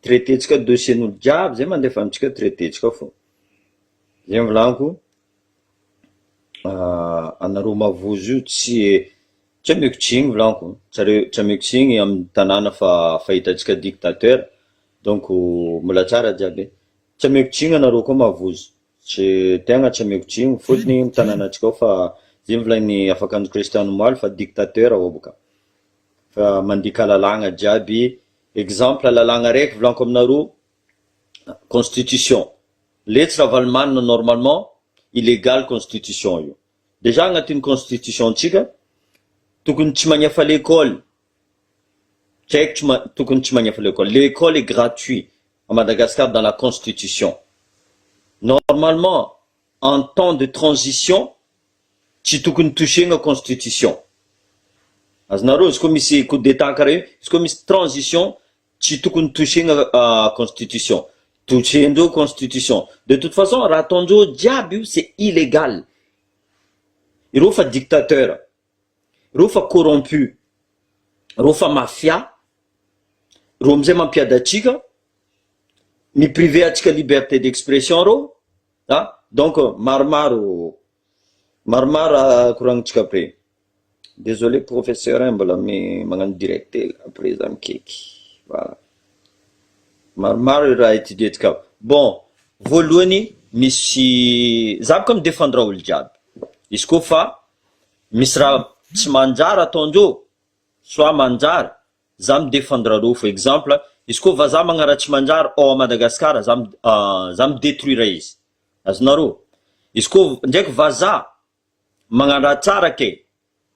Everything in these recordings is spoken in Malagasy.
Traité-tsika dossier-n'olo jiaby zay mandefa amintsika traité-tsika fô. Zay volaniko, anareo mavozo io tsy ameko tsigny volaniko, tsy ameko tsigny amin'ny tanàna fa fahitantsika dictateur, donc mbola tsara jiaby e, tsy ameko tsigny anareo koa mavozo, tsy tegna tsy ameko tsigny fôtony amy tanànantsika ao fa zay volagniny afakandro Christian omaly fa dictateur ao bôka, fa mandika lalàgna jiaby, exemple lalàgna araiky volaniko aminareo, constitution, letsy Ravalomanana normalement illégal constitution io, déjà agnatin'ny constitution ntsika tokony tsy magnefa l'école, tsy haiko tsy tokony tsy magnefa l'école, l'école est gratuit à Madagascar dans la constitution, normalement en temps de transition tsy tokony touchena constitution, azonareo? Izy koa misy coup d'état karaha io, izy koa misy transition, tsy tokony touchena constitution, touchendreo constitution. De toute façon raha ataondreo jiaby io, c'est illégal, ireo fa dictateur, ireo fa corrompu, ireo fa mafia, reo amizay mampiady atsika, mi-privé atsika liberté d'expression reo a. Donc maromaro maromaro raha koragnitsika après. Désolé professeur, mbola magnano direct après za mikeky. Voilà, maromaro raha étudier-tsika. Bon, voalohany misy za boka mi-défendre olo jiaby izy koa fa misy raha tsy manjary ataondreo, soit manjary, za mi-défendre reo fo. Exemple, izy koa vazaha magnano raha tsy manjary ao a Madagasikara, za mi-détruire izy, azonareo? Izy koa ndraiky vazaha magnano raha tsara ke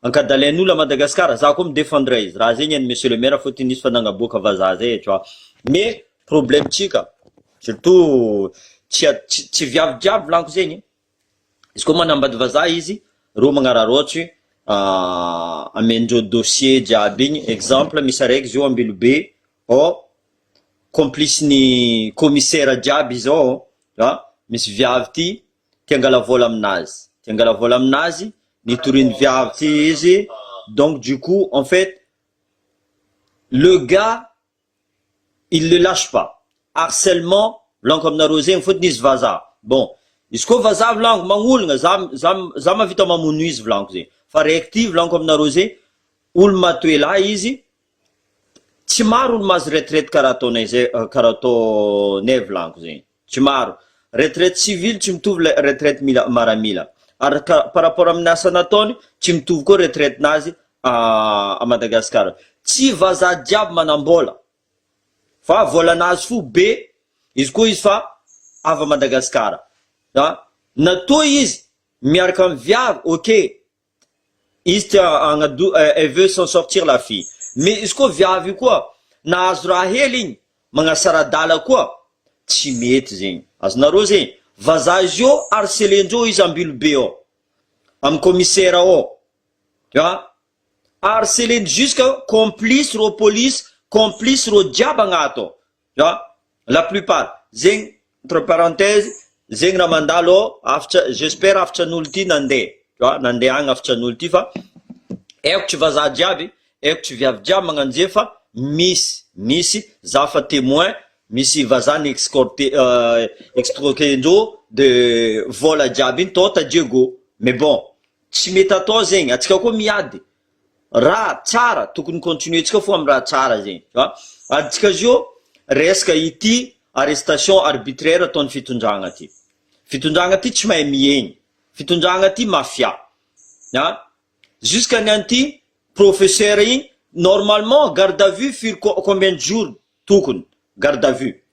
ankadalain'olo a Madagasikara, za koa mi-défendre izy. Raha zegny any, monsieur le maire, fôtony izy fa nagnaboaka vazaha zay, tu vois? Mais problème tsika surtout tsy viavy jiaby volaniko zegny, izy koa manambady vazaha izy ro magnararaotry amendreo dossier jiaby igny. Exemple, misy araiky zio Ambilobe ao, complice ny commissaire jiaby izy ao a, misy viavy ty tia angala vola aminazy, tia angala vola aminazy, nitoriny viavy ty izy. Donc du coup, en fait, le gars, il le lâche pas, harcèlement volaniko aminareo zegny, fôtony izy vazaha. Bon, izy koa vazaha volaniko magnolona za mahavita mamono izy volaniko zegny, fa raiky ty volaniko aminareo zegny, olo matoela izy, tsy maro olo mahazo retraite karaha ataonay zay, karaha ataonay volaniko zegny, tsy maro retraite civile, tsy mitovy le retraite mila maramila, ary ka par rapport amin'ny asa nataony tsy mitovy koa retraite nazy a Madagasikara. Tsy vazaha jiaby manam-bola fa volanazy fo be izy koa izy fa avy a Madagasikara a, natoa izy miaraka amy viavy, ok, izy tia agnado, elle veut s'en sortir, la fille. Mais izy koa viavy io koa nahazo raha hely igny magnasaradala koa, tsy mety zegny, azonareo zegny? Vazaha izy io harcelendreo izy Ambilobe ao amy commissaire ao a, harceleny jusque complice ro police, complice ro jiaby agnato ao a, la plupart zegny. Entre parenthèse zegny raha mandalo ao afatra, j'espère afatra n'olo ty nandeha a, nandeha agny afatra n'olo ty, fa haiko tsy vazaha jiaby, haiko tsy viavy jiaby magnano zay, fa misy za fa témoin, misy vazaha ny escorté, escroquer-ndreo de vola jiaby iny tao ta Diego. Mais bon, tsy mety atao zegny, atsika koa miady raha tsara, tokony continuer tsika fo amy raha tsara zegny a. Aditsika zio resaka ity arrestation arbitraire ataon'ny fitondragna ty, fitondragna ty tsy mahay miegny, fitondragna ty mafia a, jusqu'à ny anty professeur igny normalement garde à vue firy, combien de jours tokony garde à vue,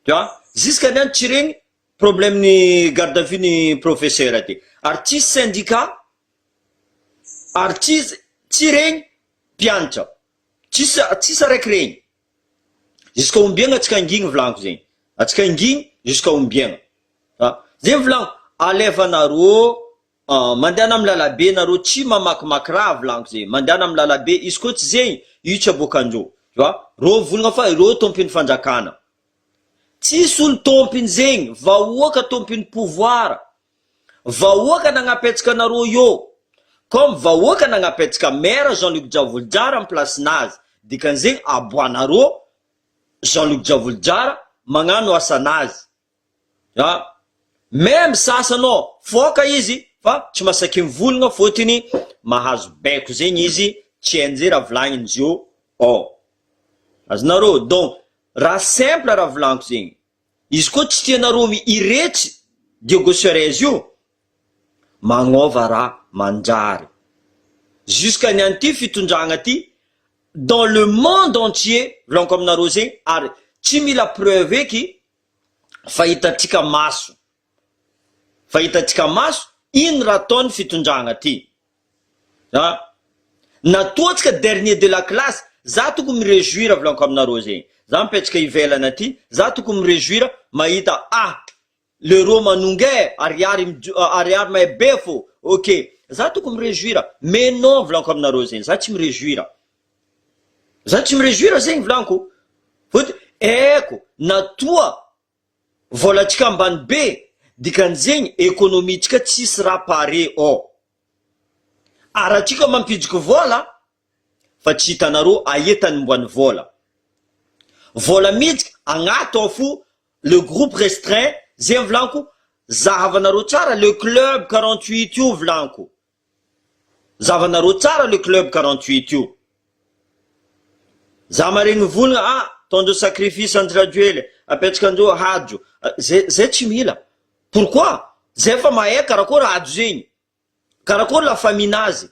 tu vois? Jusqu'à ny any tsy regny problème ny garde à vue ny professeur ty, ary tsisy syndicat, ary tsy regny mpianatra, tsisy araiky regny. Jusqu'à ombiagna atsika angigny volaniko zegny, atsika angigny jusqu'à ombiagna a zegny volaniko? Alevanareo mandehana amy lalabe nareo, tsy mamakimaky raha volaniko zegny, mandehana amy lalabe izy koa tsy zegny io tsy aboakandreo, tu vois? Reo volagna fa ireo tompiny fanjakana, tsisy olo tompiny zegny, vahoaka tompiny pouvoir, vahoaka nagnapetsaka anareo io, comme vahoaka nagnapetsaka maire Jean Luc Djavojozara amy place-nazy, dikan'zegny aboanareo. Jean Luc Djavolijara magnano asanazy a! Même sasany ao foka izy fa tsy masaky mivolagna fôtony mahazo baiko zegny izy tsy hainy zay raha volagniny zio ao azonareo donc raha simple raha volaniko zegny izy koa tsy tianareo iretsy Diego Suarez io magnova raha manjary jusqu'à ny an'ity fitondragna ty dans le monde entier volaniko aminareo zegny ary tsy mila preuve eky fa hitantsika maso fa hitantsika maso ino raha ataony fitondragna ty a nataontsika dernier de la classe za tokony mi-rejouir volaniko aminareo zegny za mipetraka ivelany aty za tokony mi-rejouir mahita ah l'euro manonga e ariary mijo- ariary mahay be fô ok za tokony mi-rejouir mais non volaniko aminareo zegny za tsy mi-rejouir za tsy mi-rejouir zegny volaniko fôtony haiko natoa vôlantsika ambany be dikan'izegny économie-tsika tsisy raha pare ao ary atsika mampidiky vôla fa tsy hitanareo aia tany omban'ny vôla vôla midika agnaty ao fo le groupe restreint zay volaniko zahavanareo tsara le club 48 io volaniko zahavanareo tsara le club 48 io za maregny volagna ah ataondreo sacrifice Andry Rajoely apetraka andreo Hajo zay zay tsy mila pourquoi zay fa mahay karakory Hajo zegny karakory la famille nazy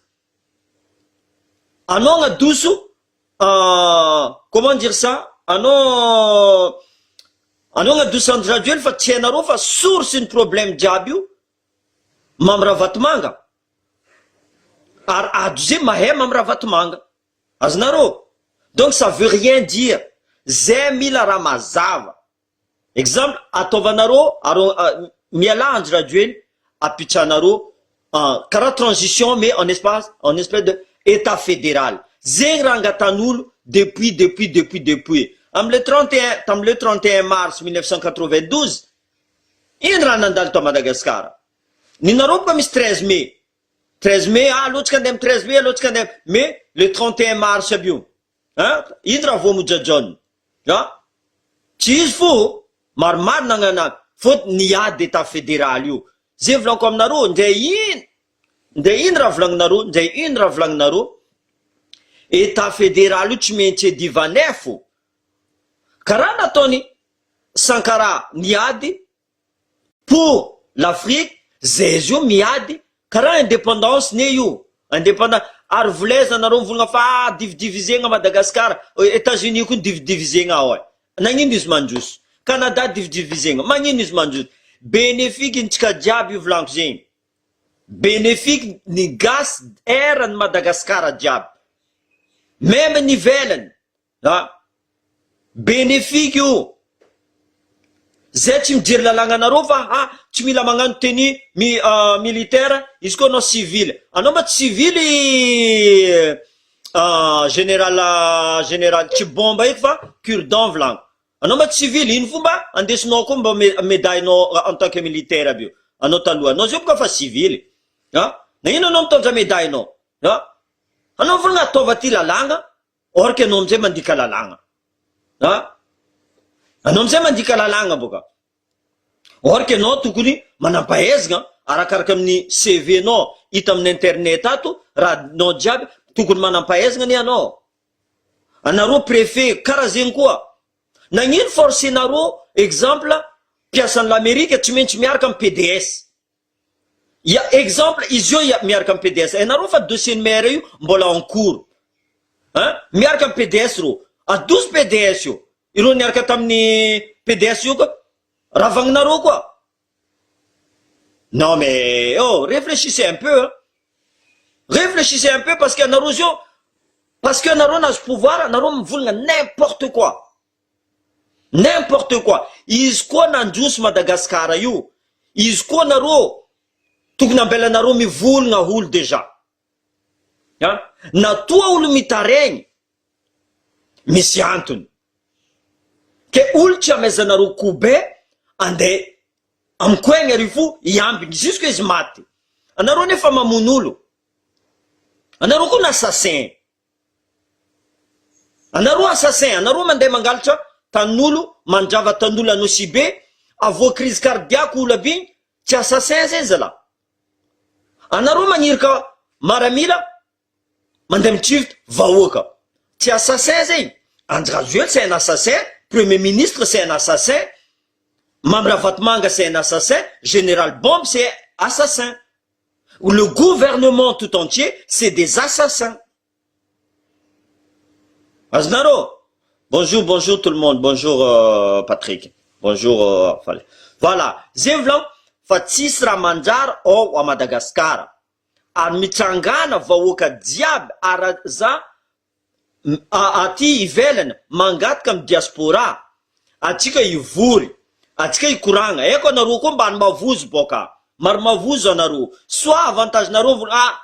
anao agnadoso comment dire ça anao anao agnadoso Andry Rajoely fa tsy hainareo fa source ny problème jiaby io Mamy Ravatomanga ary Hajo zay mahay Mamy Ravatomanga azonareo donc ça veut rien dire zay mila raha mazava exemple ataovanareo aro miala Andry Rajoely apitranareo karaha transition mais en espace en espèce de état fédéral zegny raha angatan'olo depuis depuis depuis depuis amy le 31 tamy le 31 mars 1992 ino raha nandalo tao Madagasikara ninareo boka misy 13 mai 13 mai ah aloha andeha amy 13 mai aloha andeha mais le 31 mars aby io hein ino raha voamoja John ah tsy izy fo maromaro nagnana fôtony niady état fédéral io zay volaniko aminareo ndray ino ndray ino raha volagninareo ndray ino raha volagninareo état fédéral io tsy maintsy edivanay fo karaha nataony Sankara niady pour l'Afrique zay izy io miady karaha indépendance ne io indépendance ary volaiza anareo mivolagna fa ah dividivizegna Madagasikara États-Unis koa dividivizegna ao e nagnino izy mandroso Canada dividivizegna magnino izy mandroso bénéfique ntsika jiaby io volaniko zegny bénéfique ny gasy erany Madagasikara jiaby même ny ivelany a bénéfique io zay tsy mijery lalàna anareo fa ah tsy mila magnano tenue mi militaire izy koa anao civil anao ma tsy civil général général tsy bomba eky fa cure-dent volaniko anao ma tsy civil ino fomba andesinao koa mba médaille-nao en tant que militaire aby io anao taloha anao zio boka fa civil a na ino anao mitondra médaille-nao a anao volagna ataova ty lalàna or que anao amizay mandika lalàna a anao amizay mandika lalàna boka or que anao tokony manampahaizana arakaraka amin'ny CV nao hita amin'ny internet ato raha nao jiaby tokony manampahaizana ny anao anareo préfet karaha zegny koa nagnino forcenareo exemple mpiasan'ny l'Amérique tsy maintsy miaraka amy PDS ya exemple izy io ya miaraka amy PDS anareo fa dossier ny maire io mbola en cours hein miaraka amy PDS ro adoso PDS io ireo niaraka tamin'ny PDS io koa ravagninareo koa non mais oh réfléchissez un peu hein. Réfléchissez un peu parce que anareo zio parce que anareo nahazo pouvoir anareo mivolagna n'importe quoi n'importe quoi izy koa nandroso Madagasikara io izy koa nareo tokony ambelanareo mivolagna olo déjà a natoa olo mitaregny misy antony ke olo tsy amaizanareo kobe andeha amy koegny ary fo iambiny jusque izy maty anareo nefa mamono olo anareo koa n'assassin anareo assassin anareo mandeha mangalatra. tanin'olo, mandrava tanin'olo Anosibe, avoa crise cardiaque olo aby igny, tsy assassin zegny zalah. Anareo magniraka maramila mandeha mitrift vahoaka, tsy assassin zegny, Andry Rajoely c'est un assassin, premier ministre c'est un assassin, Mamy Ravatomanga c'est un assassin, général Bombe c'est assassin. Le gouvernement tout entier c'est des assassins. Azonareo? Bonjour bonjour tout le monde, bonjour Patrick, bonjour Faly. Voilà, zay volagno fa tsisy raha manjary ao à Madagascar ary mitsangana vahoaka jiaby ara za Aty ivelany mangataka am diaspora atsika hivory atsika hikoragna haiko anareo koa mbany mavozo boka maro mavozo anareo soit avantage nareo vola ah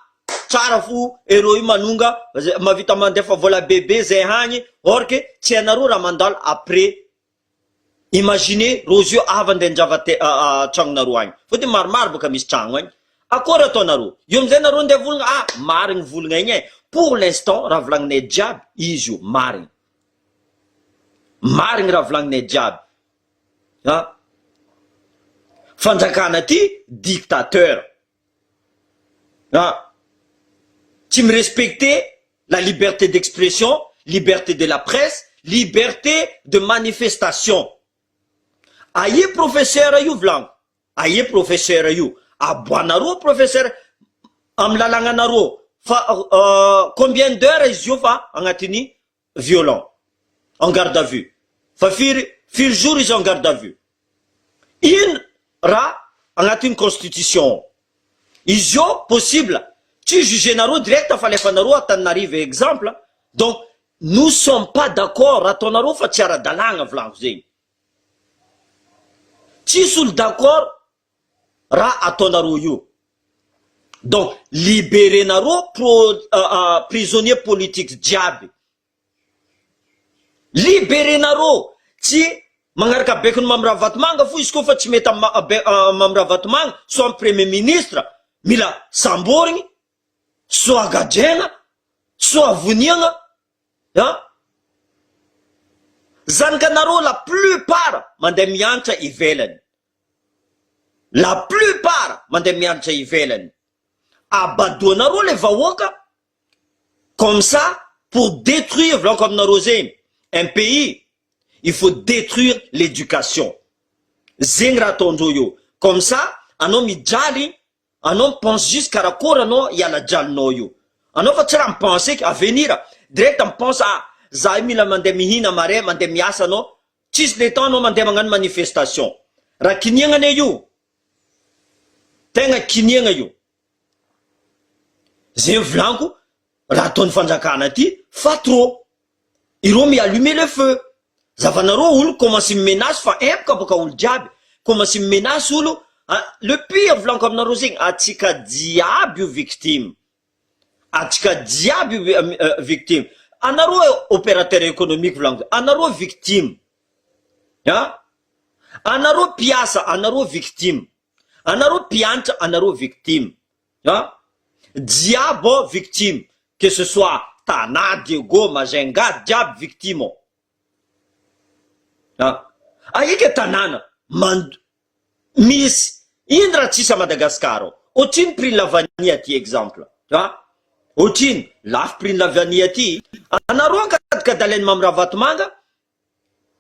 tsara fo ereo io manonga mavita mandefa vola bebe zay hagny or que tsy hainareo raha mandalo après Imaginez rozy io avy andeha handrava tragnonareo agny, fôtony maromaro bôka misy tragno agny, akôry ataonareo? Eo amizay nareo andeha volagna ah marigny volagna igny e, pour l'instant raha volagninay jiaby izy io marigny, marigny raha volagninay jiaby an, fanjakana ty dictateur an, tsy mi-respecter la liberté d'expression, liberté de la presse, liberté de manifestation. Aia professeur io volagno, aia professeur io, aboanareo professeur amy lalagnanareo fa combien d'heures izy io fa agnatin'ny violent en garde à vue fa firy firy jours izy en garde à vue ino raha agnatin'ny constitution ao izy io possible tsy jugenareo direct fa alefanareo Antananarivo exemple donc nous sommes pas d'accord raha ataonareo fa tsy ara-dalàgna volagno zegny tsisy olo d'accord raha ataonareo io donc liberenareo pro prisonnier politique jiaby liberenareo tsy magnaraka baikony Mamy Ravatomanga fo izy koa fa tsy mety amy Mamy Ravatomanga soit amy premier ministre mila samborigny soit gadraigna soit voniagna an zanakanareo la plupart mandeha mianatra ivelany La plupart mandeha mianatra ivelany. Abadoanareo le vahoaka comme ça pour détruire volaniko aminareo zegny un pays il faut détruire l'éducation zegny raha ataondreo io comme ça anao mijaly Anao mi-pense juste karakory anao hiala jalinao io. Anao fa tsy raha mi-pense eky avenir, direct mi-pense ah za io mila mandeha mihina marais mandeha miasa anao, tsisy le temps anao mandeha magnano manifestation. Raha kiniagna anie io, tegna kiniagna io. Zegny volaniko raha ataon'ny fanjakana ty fa trop. Ireo mi allumer le feu. Zavanareo olo commence mi menace fa empoka boka olo jiaby commence mi menace olo a le pire volaniko aminareo zegny atsika jiaby io victime atsika jiaby io victime anareo opérateur économique volaniko anareo victime a anareo mpiasa anareo victime anareo mpianatra anareo victime A! Jiaby ao victime que ce soit Tana, Diego, Majunga jiaby victime ao. A! Aika tanàna mand misy ino raha tsisy à Madagascar ao? Otrino prix ny la vanille aty exemple a! Otrino? Lafo prix ny la vanille aty. Anareo ankadikadalain'i Mamy Ravatomanga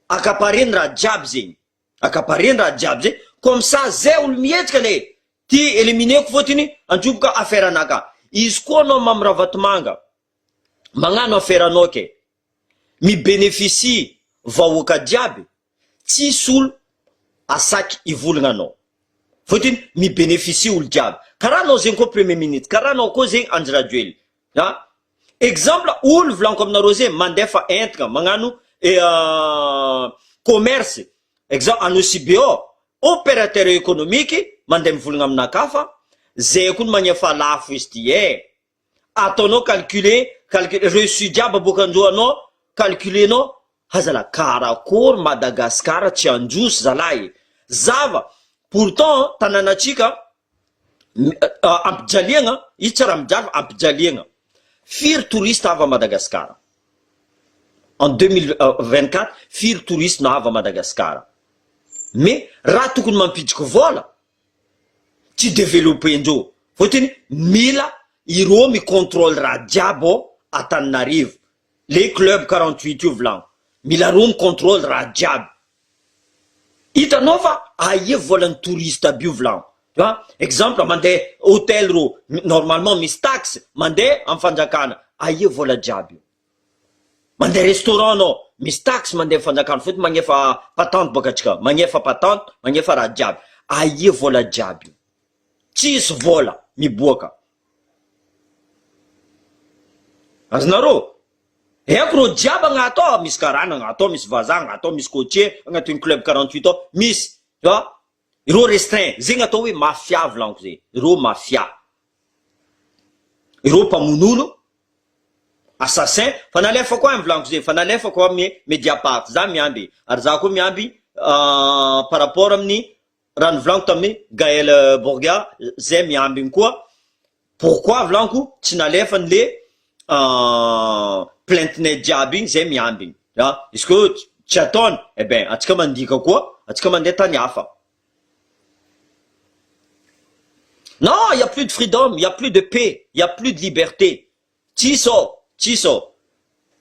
accaparer ny raha jiaby zegny. Accaparer ny raha jiaby zay comme ça zay olo mihetsika le ty eliminer-ko fôtony androboka affaire anaka izy koa anao Mamy Ravatomanga magnano affaire anao ke mi beneficie vahoaka jiaby tsisy olo asaky hivolagna anao fôtony mi beneficie olo jiaby karaha anao zegny koa premier ministre karaha anao koa zegny Andry Rajoelina A! Exemple olo volaniko aminareo zay mandefa entagna magnano commerce exemple Anosibe ao opérateur économique mandeha mivolagna aminakahy fa zay koa no magnefa lafo izy ty eh! Ataonao calculer calcul reçu jiaby aboakandreo anao calculer-nao ha zalahy karakory Madagascar tsy handroso zalahy e! Zava pourtant tanànatsika Ampijaliagna, izy tsy raha mijaly fa ampijaliagna. Firy touriste avy à Madagascar? En 2024 firy touriste no avy à Madagascar? Mais raha tokony mampidiky vola tsy developper-ndreo fôtony mila ireo mi controle raha jiaby ao Antananarivo le club 48 io volagno mila reo mi controle raha jiaby hitanao fa aia volan'ny touriste aby io volagno tu vois exemple mandeha hotel reo normalement misy taxe mandeha amy fanjakana aia vola jiaby io. Mandeha restaurant anao, misy taxe mandeha fanjakana fotony magnefa patente boka atsika, magnefa patente, magnefa raha jiaby, aia vola jiaby io? Tsisy vola miboaka. Azonareo? Haiko reo jiaby agnaty ao, misy karana agnaty ao, misy vazaha agnaty ao, misy côtier agnatin'ny club 48 ao, misy, tu vois? Ireo restreint, zegny atao hoe mafia volaniko zegny, ireo mafia. Ireo mpamono olo, assassin, fa nalefako any volaniko zegny, fa nalefako amy mediapart, za miamby, ary za koa miamby par rapport amin'ny raha nivolaniko tamin'ny Gaël Borgia, zay miambigny koa, pourquoi volaniko tsy nalefany le plainte-nay jiaby igny, zay miambigny, izy koa tsy ataony, eh ben antsika mandika koa, antsika mandeha tany hafa. Non, il y a plus de freedom, il y a plus de paix, il y a plus de liberté. Tsisy ao, tsisy ao.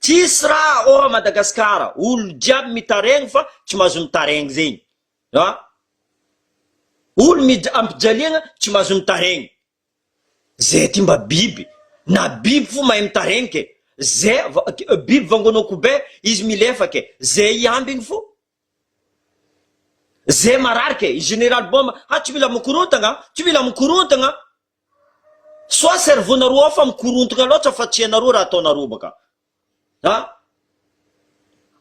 Tsisy raha ao à Madagascar, olo jiaby mitaregny fa tsy mahazo mitaregny zegny. A? Olo mid- ampijaliagna tsy mahazo mitaregny. Zay ty mba biby, na biby fo mahay mitaregny ke. Zay biby vangonao kobe izy milefa ke, zay iambigny fo. Zay marary ke, i général Bomba, ha tsy mila mikorontagna, tsy mila mikorontagna. Soit cerveau-nareo ao fa mikorontagna loatra fa tsy hainareo raha ataonareo baka. Ha?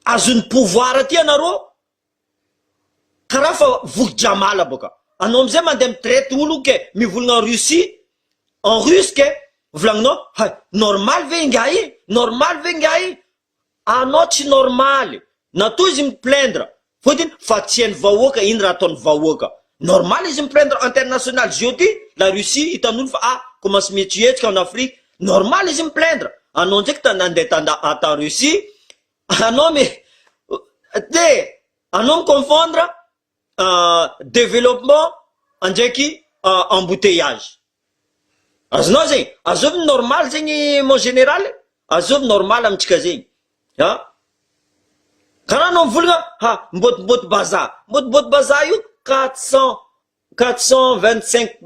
Azon'ny pouvoir aty anareo, karaha fa voky jamala baka. Anao amizay mandeha mi-traite olo ke mivolagna Russie, en russe ke, volagninao, hay, normal ve ingahy i? Normal ve ingahy i? Anao tsy normaly, natoa izy mi plaindre fotony fa tsy hainy vahoaka iny raha ataony vahoaka, normal izy mi plaindre international zio ty la Russie hitan'olo fa ah commence mihetsihetsika en Afrique, normal izy mi plaindre, anao ndraiky ta nandeha tanda tan Russie anao mi te anao mi confondre développement ndraiky embouteillage. Azonao zegny? Azovy normal zegny mon général? Azovy normal amintsika zegny? A! Karaha anao mivolagna ha mbôtibôty bazaha, mbôtibôty bazaha io 400 425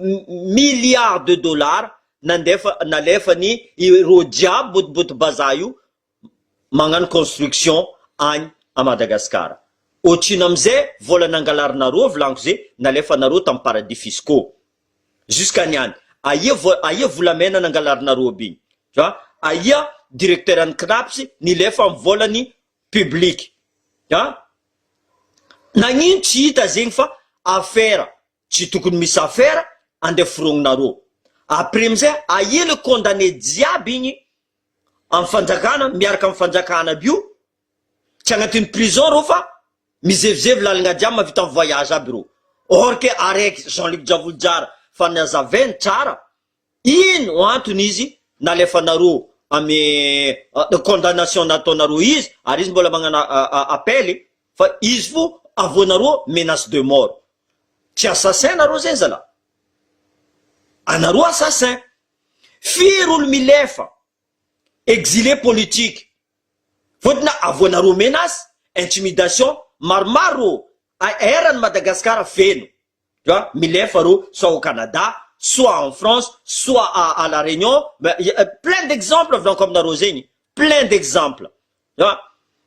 milliards de dollars nandefa nalefany ireo jiaby mbôtibôty bazaha io magnano construction agny à Madagascar. Otrino amizay vola nangalarinareo volaniko ze nalefanareo tam paradis fiscaux jusqu'à niany aia vo aia volamena nangalarinareo aby igny tu vois aia directeur any cnaps nilefa am volany public a nagnino tsy hita zegny fa affaire tsy tokony misy affaire andeha forogninareo après amizay aia le condamné jiaby igny am fanjakana miaraka am fanjakana aby io tsy agnatin'ny prison reo fa mizevizevy lalagna jiaby mahavita mi voyage aby reo or que araiky Jean Luc Djavojozara fa nazavainy tsara ino antony izy nalefanareo amy condamnation nataonareo izy ary izy mbola magnano appel fa izy fo avoanareo menace de mort tsy assassin nareo zegny zala anareo assassin firy olo milefa exilé politique fôtony avoanareo menace intimidation maromaro erany Madagascar feno tu vois milefa reo soit au Canada soit en France soit à la Réunion plein d'exemples volaniko aminareo zegny plein d'exemples tu vois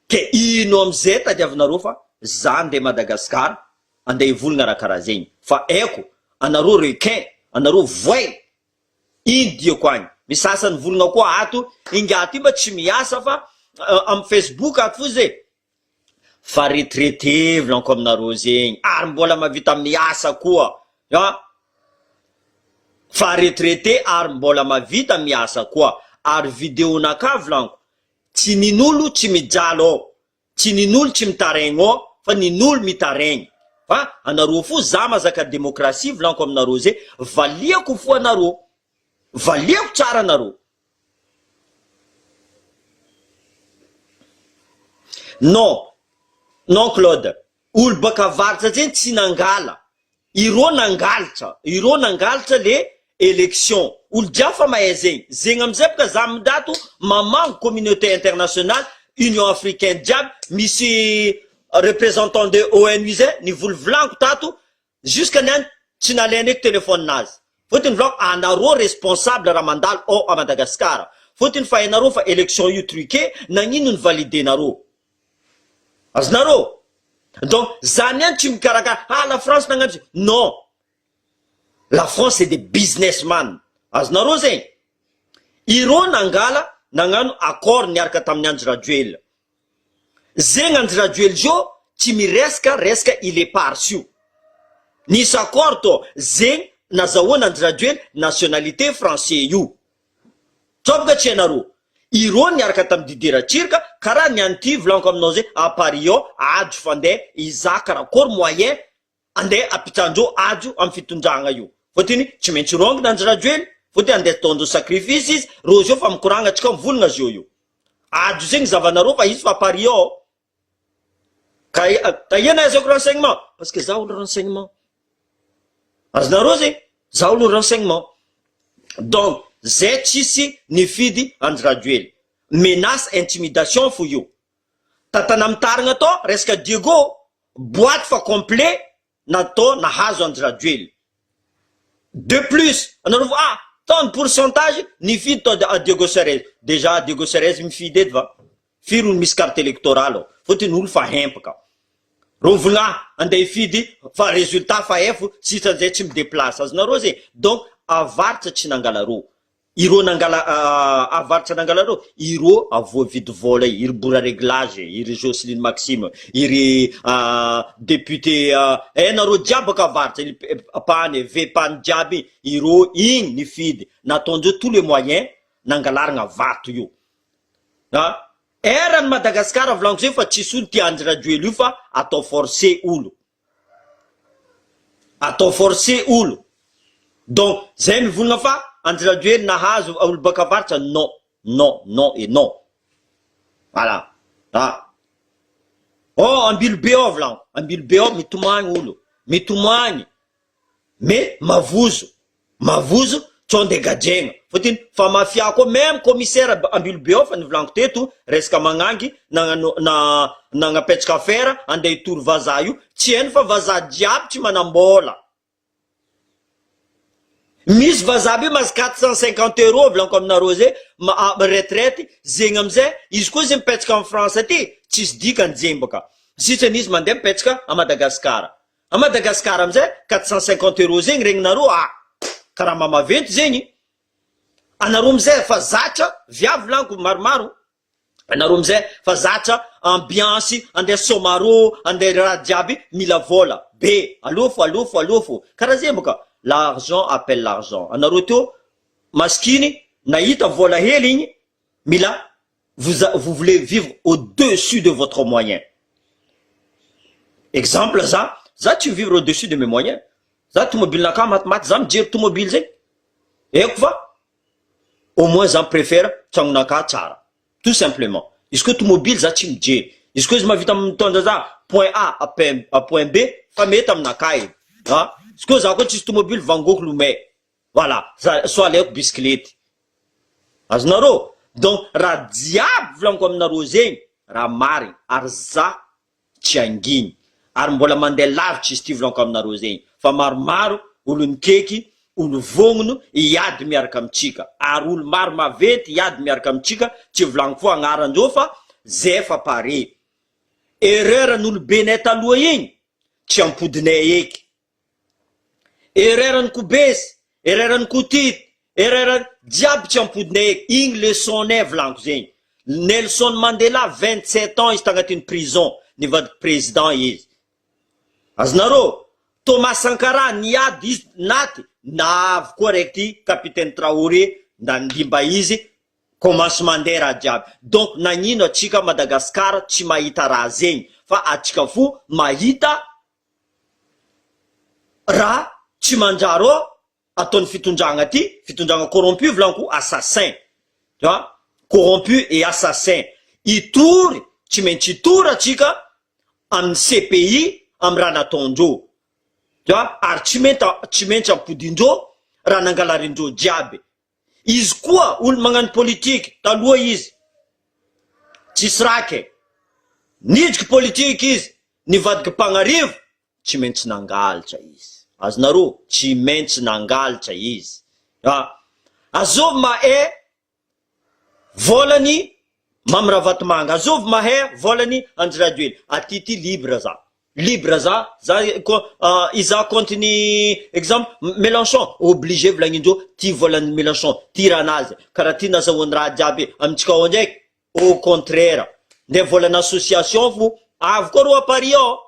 ke ino amizay tadiavinareo fa za andeha Madagascar andeha hivolagna raha karaha zegny fa haiko anareo requin anareo voay ino diako agny misy sasany volagna koa ato ingahy ty mba tsy miasa fa amy Facebook ato fo ze fa retraité volaniko aminareo zegny ary mbola mahavita miasa koa a fa retraité ary mbola mahavita miasa koa ary videonaka volaniko tsy nin'olo tsy mijaly ao tsy nin'olo tsy mitaregny ao fa nin'olo mitaregny fa anareo fo za mazaka démocratie volaniko aminareo zay valiako fo anareo valiako tsara anareo. Non non Claude, olo baka avaratra zegny tsy nangala, ireo nangalatra, ireo nangalatra le election, olo jiaby fa mahay zegny, zegny amizay boka za amin-dato mamango communauté internationale, union africaine jiaby, misy representant de ONU zay nivolivolaniko tato, Jusque niany tsy nalainy eky telephone nazy fotony volako anareo responsable raha mandalo ao à Madagascar fotony fa hainareo fa election io truqué nagnino ny valide nareo azonareo donc za niany tsy mikarakara ah la France nagnano izy non la France c'est des business man azonareo zegny ireo nangala nagnano accord niaraka tamin'ny Andry Rajoelina Zegny Andry Rajoely zao tsy miresaka resaka il est parse io. Nisy accord tô zegny nazahoana Andry Rajoely nationalité français io. Tsao boka tsy hainareo. Ireo niaraka tam Didier Ratsiraka karaha ny an'ity volaniko aminao zay à Paris ao ajo fandeha hizaha karakôry moyen Andeha ampitandreo ajo am fitondragna io fotony tsy maintsy rongina Andry Rajoely fotony andeha ataondreo sacrifice izy reo zao fa mikoragna tsika mivolagna zao io ajo zegny zavanareo fa izy fa Paris ao ka taia nahazaoko renseignement parce que za olo renseignement azonareo zegny za olo renseignement donc zay tsisy nifidy Andry Rajoely menace intimidation fo io Tantana mitarigna tao resaka Diego, boite fa complet natao nahazo Andry Rajoelina. De plus anareo vo ah tant de pourcentage nifidy tao a Diego Suarez, déjà Diego Suarez mifidy eto va? Firy olo misy carte électorale ao? Fôtony olo fa hempaka. Reo mivolagna ah andeha hifidy fa résultat fa haifo sitran'izay tsy mi-déplace azonareo zegny? Donc avaratra tsy nangala reo. Ireo nangala avaratra nangala reo, ireo voavidy vola iry bora reglage, iry Jocelyne Maxime, iry député eh nareo jiaby baka avaratra, iry pany, vpany jiaby ireo igny nifidy nataondreo tous les moyens nangalaragna vato io a eran'i Madagascar volaniko zay fa tsisy olo tia Andry Rajoelina io fa atao forcer olo. Atao forcer olo. Donc zay mivolagna fa Andry Rajoelina nahazo olo baka avaratra non non non et non. Voilà. Ah. Oh Ambilobe ao volagno, Ambilobe ao mitomagny olo, mitomagny. Mais mavozo, mavozo tsao ndeha gadraigna fôtony fa mafia koa meme commissaire Ambilobe ao fa nivolaniko teto resaka magnangy nagnano na nagnapetraka affaire andeha hitory vazaha io tsy hainy fa vazaha jiaby tsy manam-bôla misy vazaha be mahazo 450 euros volaniko aminareo zay ma retraite zegny amizay izy koa izy mipetraka en France aty tsisy dikany zegny bôka sitrany izy mandeha mipetraka à Madagascar A Madagascar amizay 450 euros zegny regninareo ah! Karama maventy zegny, anareo amizay efa zatra, viavy volaniko maromaro, anareo amizay fa zatra ambiance andeha somaro andeha raha jiaby mila vola be, aleo fo aleo fo aleo fo, karaha zegny boka, l'argent appelle l'argent, anareo teo masikiny nahita vola hely igny mila vous vous voulez vivre au dessus de votre moyen exemple za za tsy vivre au dessus de mes moyens za tomobile naka matimaty za mijery tomobile zay haiko fa au moins za préfère tragnonaka tsara tout simplement izy koa tomobile za tsy mijery izy koa izy mahavita mitondra za point A à point à point B fa mety aminakahy e a izy koa za koa tsisy tomobile vangoko lomay Voilà, za soit aleoko bisikilety. Azonareo? Donc raha jiaby volaniko aminareo zegny raha marigny ary za tsy hangigny ary mbola mandeha lavitra izy ty volaniko aminareo zegny fa maromaro olo nikeky, olo vognono hiady miaraka amintsika ary olo maro maventy hiady miaraka amintsika tsy volaniko fo agnarandreo fa zay fa pare. Erreur n'olobenay taloha igny tsy ampodinay eky. Erreur ny kobesy, erreur ny kotity, erreur jiaby tsy ampodinay eky, igny leçon nay volaniko zegny, Nelson Mandela 27 ans izy tagnatin'ny prison nivadiky président izy, azonareo, Thomas Sankara niady izy naty navy koa raiky ty capitaine Traoré nandimba izy commence mandeha raha jiaby, donc nagnino atsika Madagascar tsy mahita raha zegny fa atsika fo mahita Raha tsy manjary ao ataon'ny fitondragna ty, fitondragna corrompu volaniko assassin, tu vois, corrompu et assassin, hitory Tsy maintsy hitory atsika amin'ny CPI amin'ny raha nataondreo. Tu vois? Ary tsy mety tsy maintsy ampodindreo raha nangalarindreo jiaby. Izy koa olo magnano politique taloha izy tsisy raka e. Nidriky politique izy nivadiky mpagnarivo tsy maintsy nangalatra izy. Azonareo? Tsy maintsy nangalatra izy. A! Azovy ma e Volany Mamy Ravatomanga azovy mahay volany Andry Rajoelina aty ty libre za libre za za ko izaho compte ny exemple Melenchon obligé volagnindreo ty volany Melenchon ty raha nazy karaha ty nazahoany raha jiaby amintsika ao ndraiky au contraire nde volana association fo avy koa reo à Paris ao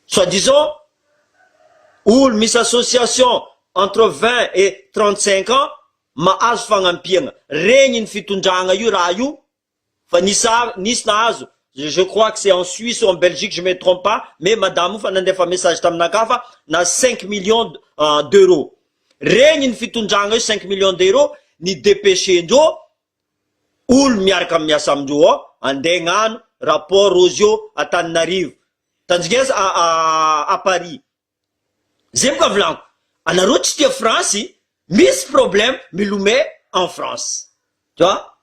soit disant olo misy association entre 20 et 35 ans mahazo fagnampiagna regny ny fitondragna io raha io fa nisy nisy nahazo je crois que c'est en Suisse ou en Belgique, je me trompe pas, mais madame io fa nandefa message taminakahy fa nahazo 5 millions d'euros regny ny fitondragna io. 5 millions d'euros ny dépêché-ndreo olo miaraka miasa amindreo ao andeha hagnano rapport Rosio Antananarivo tanjigesa à Paris. Zay boka volaniko anareo tsy tia France, misy problème milomay en France, tu vois,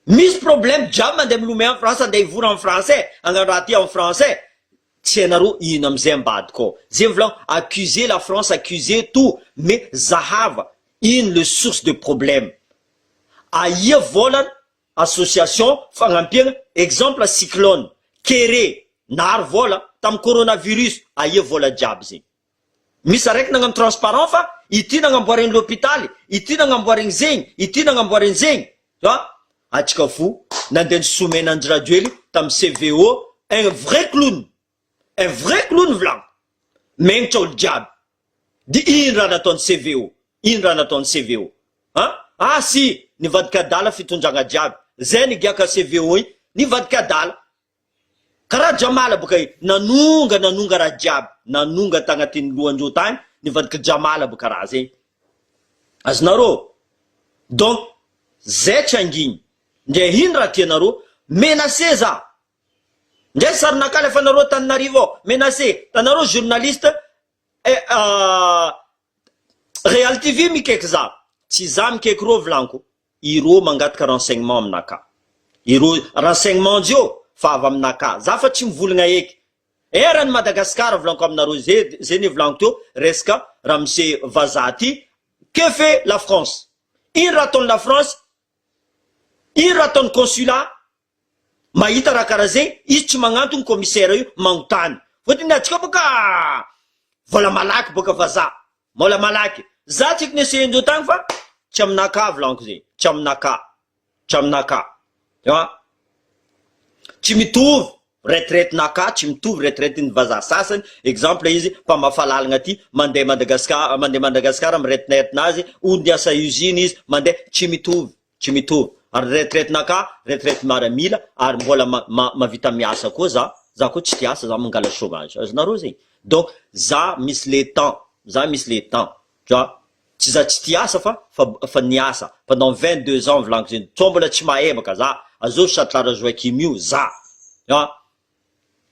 misy problème jiaby mandeha milomay en France, andeha hivory en français, hagnano raha ty en français, tsy hainareo ino amizay ambadika ao. Zay volaniko, accuser la France, accuser tout, mais zahava ino le source de problème, aia volana association fagnampiana, exemple cyclone kere nahary vola tamy coronavirus, aia vola jiaby zegny? Misy araiky nagnano transparent fa ity nagnamboareny l'hôpitaly ity, nagnamboareny zegny ity, nagnamboareny zegny a atsika fo nandeha ny somena Andry Rajoely tamy CVO. Un vrai clown, un vrai clown volagno megnitra olo jiaby de ino raha nataony CVO, ino raha nataony CVO? A ah si nivadika adala fitondragna jiaby zay nigiaka CVO iny nivadika adala karaha Jamala boka i nanonga nanonga raha jiaby nanonga tagnatin'ny lohandreo tagny nivadika Jamala boka raha zegny azonareo. Donc zay tsy angigny ndre ino raha tianareo menacé za ndre sarinakaly efa nareo Tananarivo ao menacé tanareo journaliste eh, Real TV mikaiky za tsy za mikaiky reo volaniko ireo mangataka renseignement aminaka ireo renseignement njeo fa avy aminaka za fa tsy mivolagna eky erany Madagasikara volaniko aminareo zay zay ny volaniko teo resaka ramose vazaha ty. Que fait la France? Ino raha ataony la France? Ino raha ataony consulat mahita raha karaha zegny izy tsy magnantony commissaire io magnotany fôtony atsika boka vola malaky boka vazaha mbola malaky za tsy eky nesehendreo tagny fa tsy aminaka volaniko zegny tsy aminaka tsy aminaka a tsy mitovy retraite naka tsy mitovy retraite ny vazaha sasany. Exemple izy mpamafa lalagna aty mandeha Madagascar mandeha Madagascar amy retraite nazy olo niasa usine izy mandeha tsy mitovy tsy mitovy ary retraite naka retraite maramila ary mbola ma ma mavita miasa koa za za koa tsy tiasa za mangala chômage azonareo zegny. Donc za misy le temps za misy le temps, tu vois, tsy za tsy tiasa fa fa fa niasa pendant 22 ans volaniko zegny tsao mbola tsy mahebaka za azovy Chatlara Joachim io za a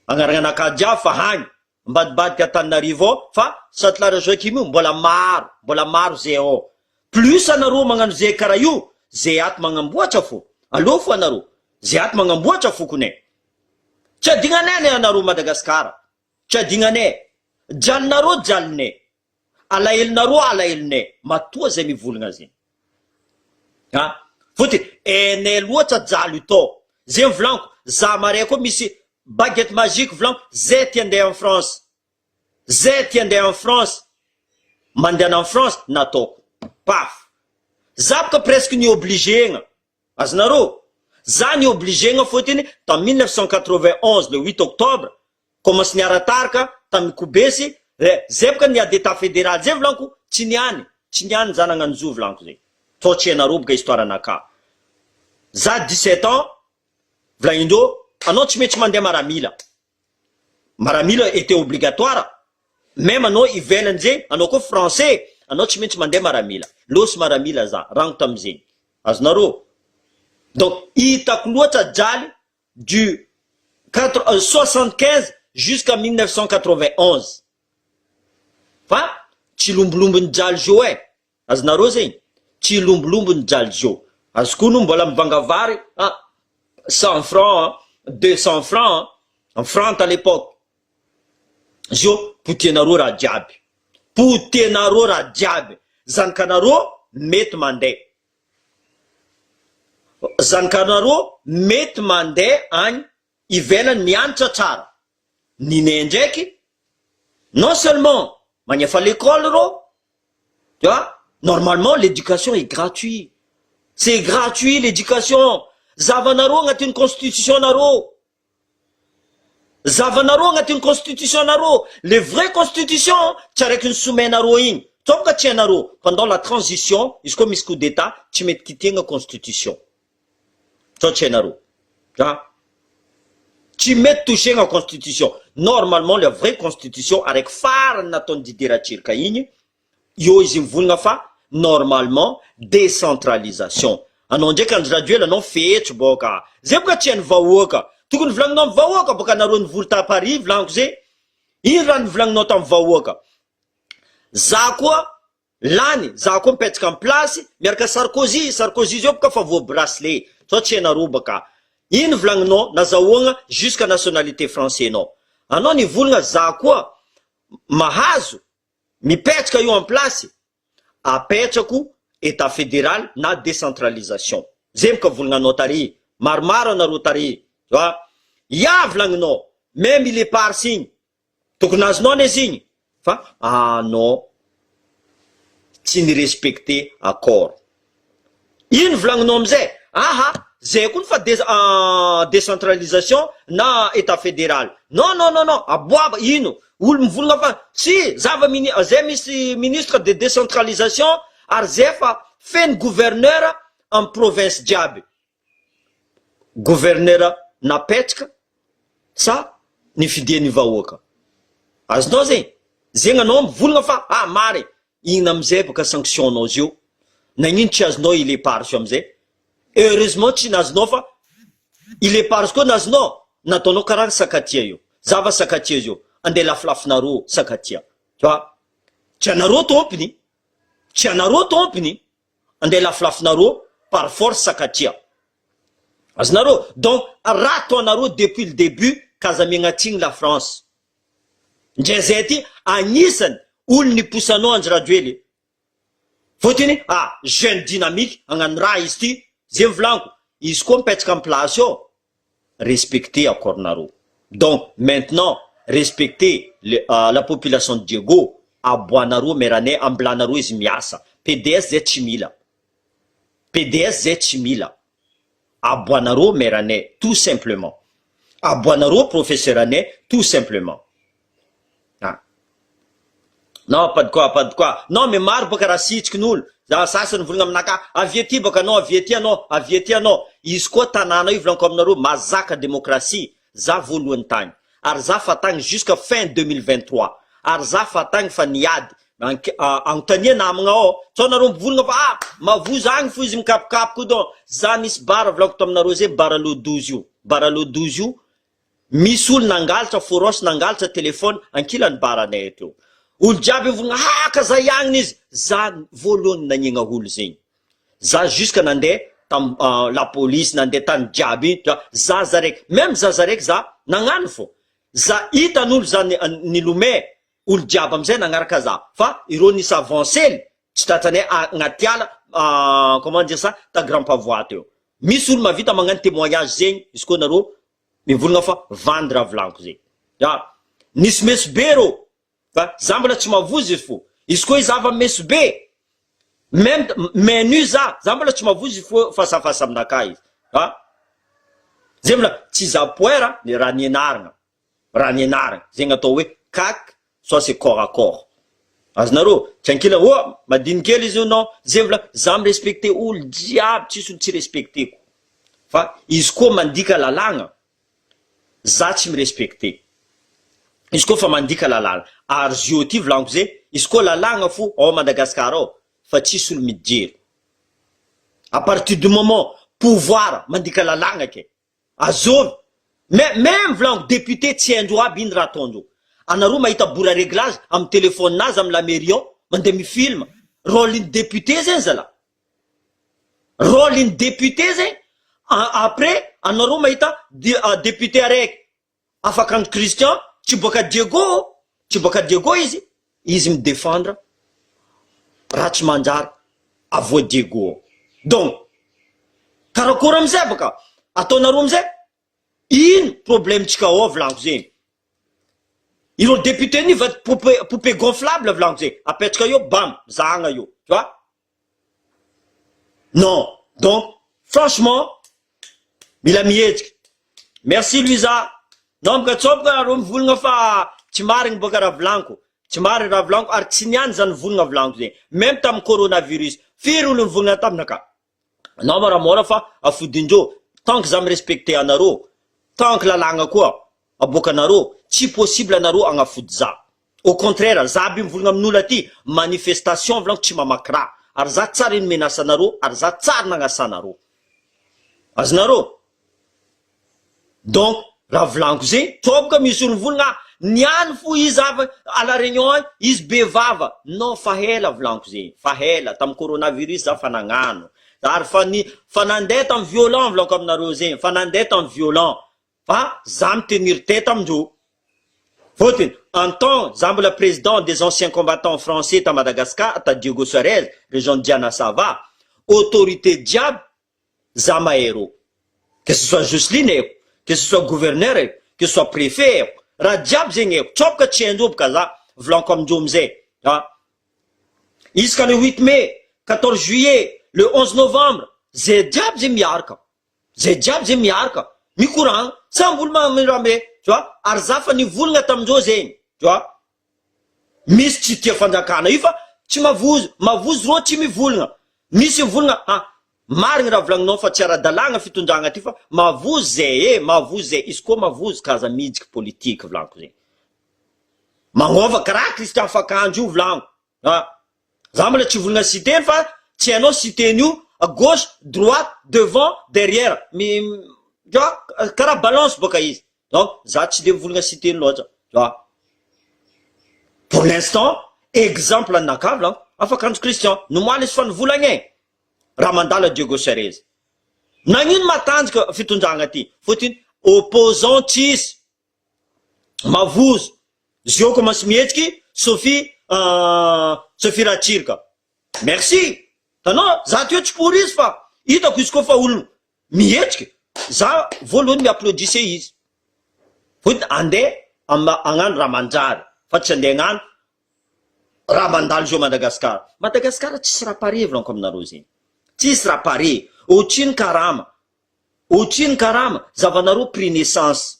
agnarana anakahy jiaby fa hagny ambadibadika Antananarivo ao fa Chatlara Joachim io mbola maro mbola maro zay ao plus anareo magnano zay karaha io zay ato magnamboatra fo aleo fo anareo zay ato magnamboatra fokonay tsy adignanay anie anareo Madagasikara tsy adignanay jalinareo jalinay alahelonareo alahelonay matoa zay mivolagna zegny a fotony hainay loatra jaly io tao zay volaniko za maray koa misy baguette magique volaniko zay tia andeha en France zay tia andeha en France mandehana en France nataoko paf za boka presque ni obligé-gna azonareo za ni obligé-gna fôtony tamy 1991 le 8 octobre commence niara-tarika tamy Kobesy re zay boka niady état fédéral zay volaniko tsy niany tsy niany za nagnano zo volaniko zay tô tsy hainareo boka histoire anakahy za 17 ans volagnindreo anao tsy maintsy mandeha maramila maramila était obligatoire même anao ivelany zegny anao koa français anao tsy maintsy mandeha maramila losy maramila za rango tamizegny azonareo. Donc hitako loatra jaly. du quatre 75 jusqu'à 1991 fa tsy lombolombo nijaly zio e, azonareo zegny, tsy lombolombo nijaly zio, azoko ono mbola mivanga vary ah 100 francs, 200 francs en franc à l'époque, zio potianareo raha jiaby, potianareo raha jiaby, zanakanareo mety mandeha, zanakanareo mety mandeha agny ivelany mianatra tsara, ninay ndraiky non seulement magnefa l'école rô, tu vois, normalement l'éducation est gratuit, c'est gratuit l'éducation, zavanareo agnatin'ny constitution nareo, zavanareo agnatin'ny constitution nareo, le vrai constitution tsy araiky ny somenareo igny, tsoboka tsy hainareo, pendant la transition izy koa misy coup d'état tsy mety kitihana constitution, sao tsy hainareo, ah tsy mety touchena constitution. Normalement la vraie constitution araiky farany nataony Didier Ratsiraka igny eo izy mivolagna fa normalement décentralisation. Anao ndraiky Andry Rajoelina anao fetry boka zay boka tsy hainy vahoaka, tokony volagninao amy vahoaka boka anareo nivory ta Paris volaniko zay ino raha nivolagninao tamy vahoaka. Za koa lany, za koa mipetraka amy place miaraka Sarkozy, Sarkozy zao boka fa voa bracelet sao tsy hainareo baka ino volagninao nazahoagna jusqu'à nationalité français nao, anao nivolagna za koa mahazo mipetraka io en place apetrako état fédéral na décentralisation, zay boka volagnanao tary maromaro anareo tary a ia volagninao même îles Éparses igny tokony azonao ane izy igny fa anao tsy ny respecter accord ino volagninao amizay aha zay koa fa décentralisation na état fédéral. Non, non, non, non, aboaba ino olo mivolagna fa sy zava mini zay misy ministre de décentralisation ary zay fa feno gouverneur amy province jiaby, gouverneur napetraka sa nifidian'ny vahoaka azonao zegny zegny anao mivolagna fa ah mary ina amizay baka sanctionnao zio nagnino tsy azonao îles Éparses amizay. Heureusement tsy nazonao fa îles Éparses koa nazonao nataonao karaha Sakatia io zava Sakatia zio andeha lafilafinareo Sakatia fa tsy anareo tompony, tsy anareo tompony, andeha lafilafinareo par force Sakatia azonareo. Donc raha ataonareo depuis le début kaza miagnatsiny la France ndray zay ty agnisany olo niposanao Andry Rajoely fotiny ah jeune dynamique hagnano raha izy ty zay mivolaniko izy koa mipetraka amy place eo respecter accord-nareo. Donc maintenant respecter la population de Diego aboanareo meranay ambilanareo izy miasa PDS zay tsy mila PDS zay tsy mila aboanareo meranay tout simplement, aboanareo professeur anay tout simplement. Ah non, pas de quoi, pas de quoi. Non mais maro baka raha sitriky n'olo za sasany volagna aminaka avy aty baka anao avy aty anao avy aty anao izy koa tanàna io volaniko aminareo mazaka démocratie za voalohany tagny ary za fa tagny jusqu'à fin 2023 ary za fa tagny fa niady anontania namagna ao tsao nareo mivolagna fa ah mavozo agny fo izy mikapokapoko donc za misy bara volaniko taminareo zay bara lo 12 io, bara lo 12 io misy olo nangalatra foros nangalatra telefony ankilany baranay teo olo jiaby mivolagna haka za iagnina izy za voalohany nagnegna olo zegny za jusque nandeha tam la police nandeha tany jiaby za za raiky même za raiky za nagnano fo za hitan'olo za nilomay olo jiaby amizay nagnaraka za fa ireo nisy avancely tsy tratranay agnaty ala, comment dire ça, ta Grand Pavois teo misy olo mahavita magnano témoignage zegny izy koa nareo mivolagna fa vandy raha volaniko zegny a nisy meso be rô fa za mbola tsy mavozy izy fo izy koa izy ava meso be même menu za mbola tsy mavozy izy fo fasafasa aminakahy izy a zay mbola tsy za poera ny raha nianarana, raha nianarana zegny atao hoe kak soit c'est corps à corps azonareo tsy ankila o madinikely izy io non zay mbola za mirespecte olo jiaby tsisy olo tsy respecteko fa izy koa mandika lalàgna za tsy mirespecte izy koa fa mandika lalàna ary zio ty volaniko zay izy koa lalàgna fo ao Madagasikara ao fa tsisy olo mijery à partir du moment pouvoir mandika lalàgna ke azovy. Mais même volaniko député tsy haindreo aby ino raha ataondreo. Anareo mahita bora réglage amin'ny téléphone nazy amin'ny la mairie ao mandeha mi film. Rôle ny député zegny zalahy. Rôle ny député zegny après anareo mahita député araiky afaka Christian tsy boaka Diego tsy boaka Diego izy izy mi défendre raha tsy manjary avoa Diego. Donc karakory amizay baka ataonareo amizay ino problème tsika ao volaniko zegny. Ireo député ny va poupée poupée gonflable volaniko zegny apetraka eo bam zahagna io tu vois. Non donc franchement mila mihetsiky. Merci Louisa. Non boka tsao boka nareo mivolagna fa tsy marigny boka raha volaniko. Tsy marigny raha volaniko ary tsy niany zany volagna volaniko zegny. Même tamin'ny coronavirus firy olo nivolagna taminaka. Anao moramora fa afodindreo tant que za mi-respecter anareo tant que lalàgna koa aboakanareo tsy possible anareo agnafody za. Au contraire za aby mivolagna amin'olo aty manifestation volaniko tsy mamaky raha ary za tsary nimenace anareo ary za tsary nagnasa anareo. Azonareo? Donc raha volaniko zegny tsao boka misy olo mivolagna niany fo izy avy à la réunion any izy be vava non fa ela volaniko zegny fa ela tamin'ny coronavirus za fa nagnano ary fa ny fa nandeha tamin'ny violent volaniko aminareo zegny fa nandeha tamin'ny violent fa za mi-tenir tête amindreo fôtony en temps za mbola président des anciens combattants français ta Madagascar ta Diego Suarez région Diana Sava autorité jiaby za mahay reo que ce soit Jocelyne haiko que ce soit gouverneur haiko que ce soit préfet haiko raha jiaby zegny haiko tsao boka tsy haindreo boka za volaniko amindreo amizay a isaka le 8 mai, 14 juillet, le 11 novembre zay jiaby zegny miaraka zay jiaby zegny miaraka mikoragna samby olo mirambe tu vois ary za fa nivolagna tamindreo zegny tu vois misy tsy tia fanjakana io fa tsy mavozo mavozo reo tsy mivolagna misy mivolagna ah marigny raha volagninao fa tsy ara-dalàgna fitondragna ty fa mavozo zay e mavozo zay izy koa mavozo kaza midriky politique volaniko zegny magnova karaha Christian Fakanjo io volaniko ah za mbola tsy volagna citeny fa tsy hainao citeny io à gauche, droite, devant, derrière mi tu vois karaha balance boka izy donc za tsy de mivolagna citeny loatra tu vois pour l'instant exemple anakahy volaniko Afakandro Christian nomoaly izy fa nivolagna e raha mandalo Diego Suarez nagnino matanjaka fitondragna ty fôtony opposant tsisy mavozo zio commence mihetsiky Sophie Sophie Ratsirika merci tanao za teo tsy pour izy fa hitako izy koa fa olo mihetsiky za voalohany mi-applaudisse izy fôtony andeha hagnano raha manjary fa tsy andeha hagnano raha mandalo zao Madagasikara. Madagasikara tsisy raha pare volaniko aminareo zegny tsisy raha pare ohatrino karama ohatrino karama zavanareo prix n'essence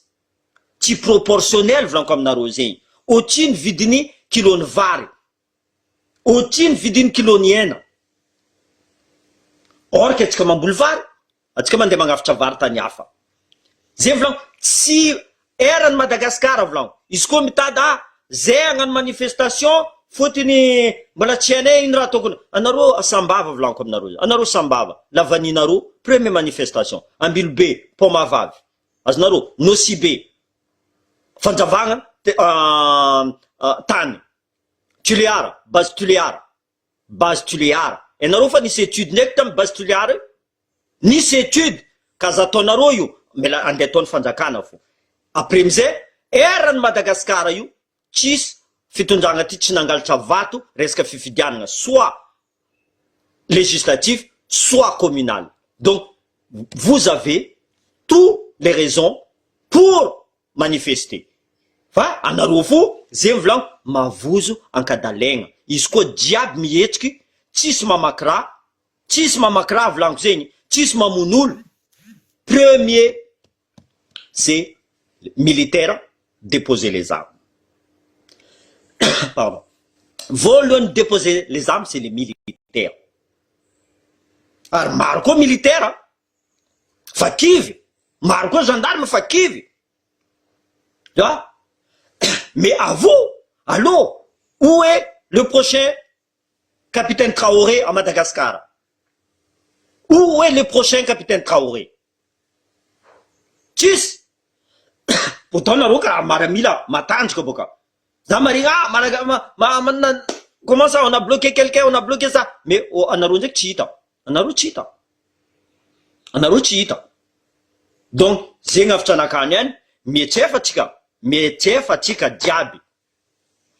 tsy proportionnel volaniko aminareo zegny ohatrino vidiny kilony vary ohatrino vidiny kilony hena or que atsika mamboly vary atsika mandeha magnafitra vary tany hafa zay volaniko tsy erany Madagasikara volaniko izy koa mitady ah zay hagnano manifestation fôtony mbola tsy hainay ino raha tokony anareo sambava volaniko aminareo anareo sambava lavaninareo premier manifestation Ambilobe Pont Mahavavy azonareo Nosy Be fanjavagna tany Tulear base Tulear base Tulear ianareo fa nisy étude ndraiky tamy base Tulear io nisy étude ka aza ataonareo io mila andeha ataony fanjakana fo après amizay erany Madagasikara io tsisy fitondragna ty tsy nangalatra vato resaka fifidianana soit législatif soit communal donc vous avez tous les raisons pour manifester fa anareo fo zay mivolagno mavozo ankadalegna izy koa jiaby mihetsiky tsisy mamaky raha tsisy mamaky raha volaniko zegny tsisy mamono olo premier c'est militaire déposer les armes pardon voalohany déposer les armes, c'est les militaires ary maro koa militaire fa kivy maro koa gendarme fa kivy a mais à vous allô, où est le prochain capitaine Traoré à Madagascar? Où est le prochain capitaine Traoré? Tsisy. Pourtant nareo karaha maramila matanjaka boka. Za marigny ah malaga ma ma ma comment ça on a bloqué quelqu'un on a bloqué ça mais anareo ndraiky tsy hita anareo tsy hita anareo tsy hita donc zegny avitra anakany any mietsefa tsika mietsefa tsika jiaby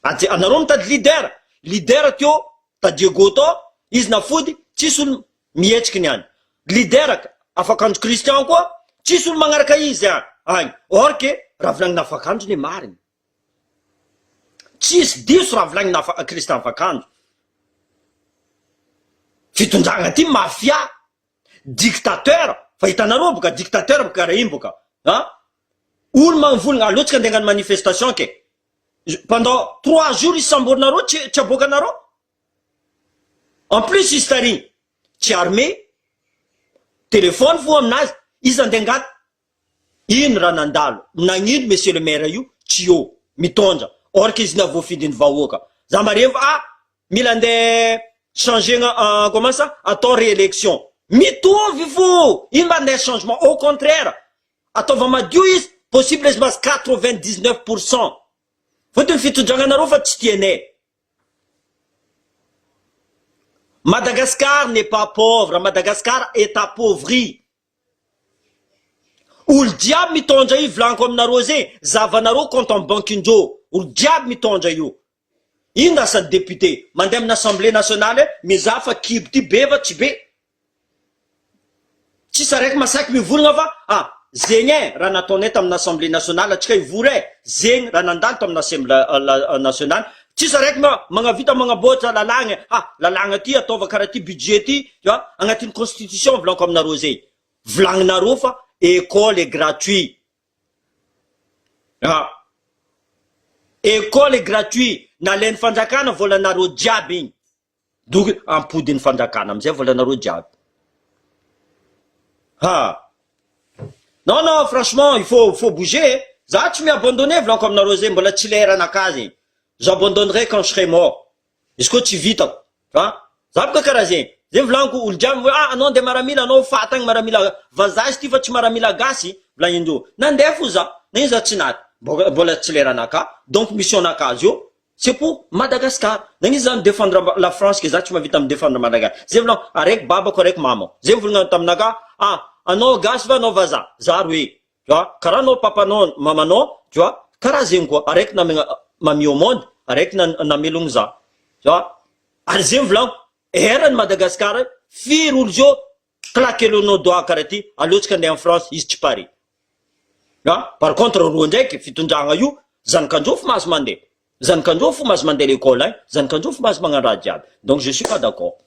Aje anareo mitady leader, leader teo ta Diego tao izy nafody tsisy olo mihetsiky ny any, leader afakandro Christian koa tsisy olo magnaraka izy agny or que raha volagnina afakandro ne marigny, tsisy diso raha volagnina afa Christian afakandro, fitondragna ty mafia, dictateur, fa hitanareo boka dictateur boka karaha iny boka an, olo magnivolagna aleo tsika andeha hagnano manifestation ke, Pendant trois jours izy samborinareo tsy tsy aboakanareo? En plus izy tary tsy armé, téléphone fo aminazy, izy andeha angaty, ino raha nandalo, nagnino monsieur le maire io tsy eo mitondra or que izy navoafidin'ny vahoaka, za mare fa ah mila andeha changer-na comment ça atao réélection, mitovy fo, ino mba andeha changement au contraire Ataova madio izy, possible izy mahazo 99 pour cent. Fotony fitondragnanareo fa tsy tianay. Madagascar n'est pas pauvre, Madagascar est appauvri. Olo jiaby mitondra io volaniko aminareo zegny, zahavanareo compte en banque-ndreo, olo jiaby mitondra io. Ino asan'ny député? Mandeha amin'ny assemblée nationale mizaha fa kibo ty be va tsy be? Tsisy araiky masaky mivolagna fa ah zegny eh raha nataonay tamin'ny assemblée nationale atsika hivory eh zegny raha nandalo tamin'ny assemblée nationale tsisy araiky ma magnavita magnaboatra lalàgna ah lalàgna ty ataova karaha ty budget ty tu vois agnatin'ny constitution volaniko aminareo zegny volagninareo fa école est gratuit ah école est gratuit nalain'ny fanjakana volanareo jiaby igny Donc ampodin'ny fanjakana amizay volanareo jiaby. Ha. Non non franchement il faut faut bouger. Za tsy mi-abandonner volaniko aminareo zay mbola tsy lera anakahy zegny. J'abandonnerai quand je serai mort. Izy koa tsy vitako. Fa za boka karaha zegny. Zegny volaniko olo jiaby mivolagna ah anao andeha maramila anao faty agny maramila vazaha izy ty fa tsy maramila gasy volagnindreo. Nandeha fo za. Nagnino za tsy naty? Mbola tsy lera anakahy. Donc mission nakahy zio C'est pour Madagascar. Nagnino za mi-defendre la France ke za tsy mahavita mi-defendre Madagascar. Zay volagno, araiky babako araiky mamako. Zay mivolagna taminakahy, ah anao gasy va anao vazaha? Za roe. Tu vois, karaha anao papanao mamanao, tu vois, karaha zegny koa, araiky namegna m'a mis au monde, araiky namelogno za. Tu vois, ary zegny volagno, eran'i Madagascar firy olo zao Claquer nos doigts karaha ty, aleo tsika andeha en France, izy tsy pare. A, par contre roa ndraiky fitondragna io, zanak'andreo fo mahazo mandeha, zanak'andreo fo mahazo mandeha l'école ein, zanak'andreo fo mahazo magnano raha jiaby, donc je suis pas d'accord,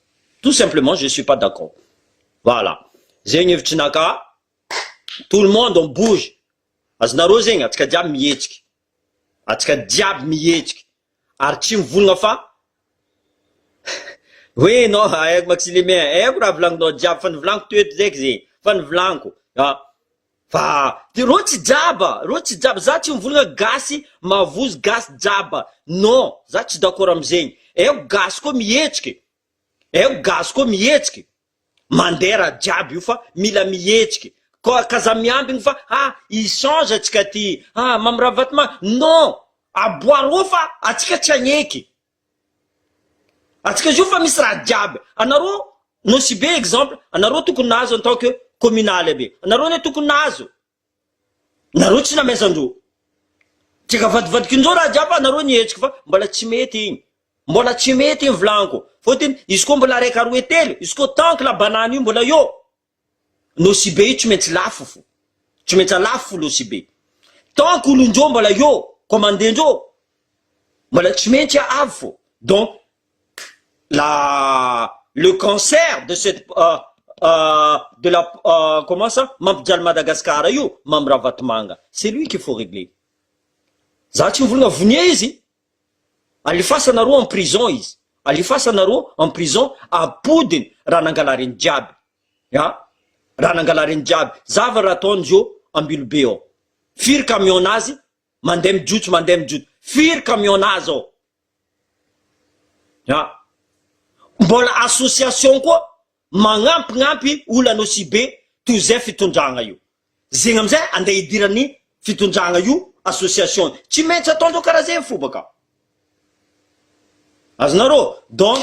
tout simplement je suis pas d'accord, voilà, zegny hevitrinakahy, tout le monde on bouge, azonareo zegny, atsika jiaby mihetsiky, atsika jiaby mihetsiky, Ary tsy mivolagna fa hoe non haiko Maximilien haiko raha volagninao jiaby fa nivolaniko teo eto zaiky zegny fa nivolaniko a fa de reo tsy jaba reo tsy jaba za tsy mivolagna gasy mavozo gasy jaba non za tsy d'accord amizegny haiko gasy koa mihetsiky haiko gasy koa mihetsiky Mandeha raha jiaby io fa mila mihetsiky koa k'aza miambigny fa ah hi change atsika ty ah Mamy Ravatomanga non aboaro fa atsika tsy hagneky atsika zio fa misy raha jiaby anareo Nosy Be exemple anareo tokony nahazo en tant que communale aby anareo anie tokony nahazo nareo tsy namezandreo tsika vadivadikindreo raha jiaby fa anareo nihetsiky fa mbola tsy mety igny Mbola tsy mety iny volaniko, fotony izy koa mbola raika roe telo, izy koa tant que la banane io mbola eo, Nosy Be io tsy maintsy lafo fo, tsy maintsy alafo fo Nosy Be, tant que olondreo mbola eo, commandendreo, mbola tsy maintsy avo fo, donc la le cancer de cette de la comment ça mampijaly Madagascar io Mamy Ravatomanga, c'est lui qu'il faut regler, za tsy mivolagna vonia izy, Alefasa nareo en prison izy, alefasa nareo en prison ampodiny raha nangalariny jiaby a, raha nangalariny jiaby, zava raha ataony zio ambilobe ao, firy camion nazy mandeha mijotso mandeha mijotso, firy camion nazy ao a, mbola association koa magnampignampy olo anosibe toy zay fitondragna io, zegny amizay andeha hidiran'ny. Fitondragna io association tsy maintsy ataondreo karaha zegny fo baka. Azonareo? Donc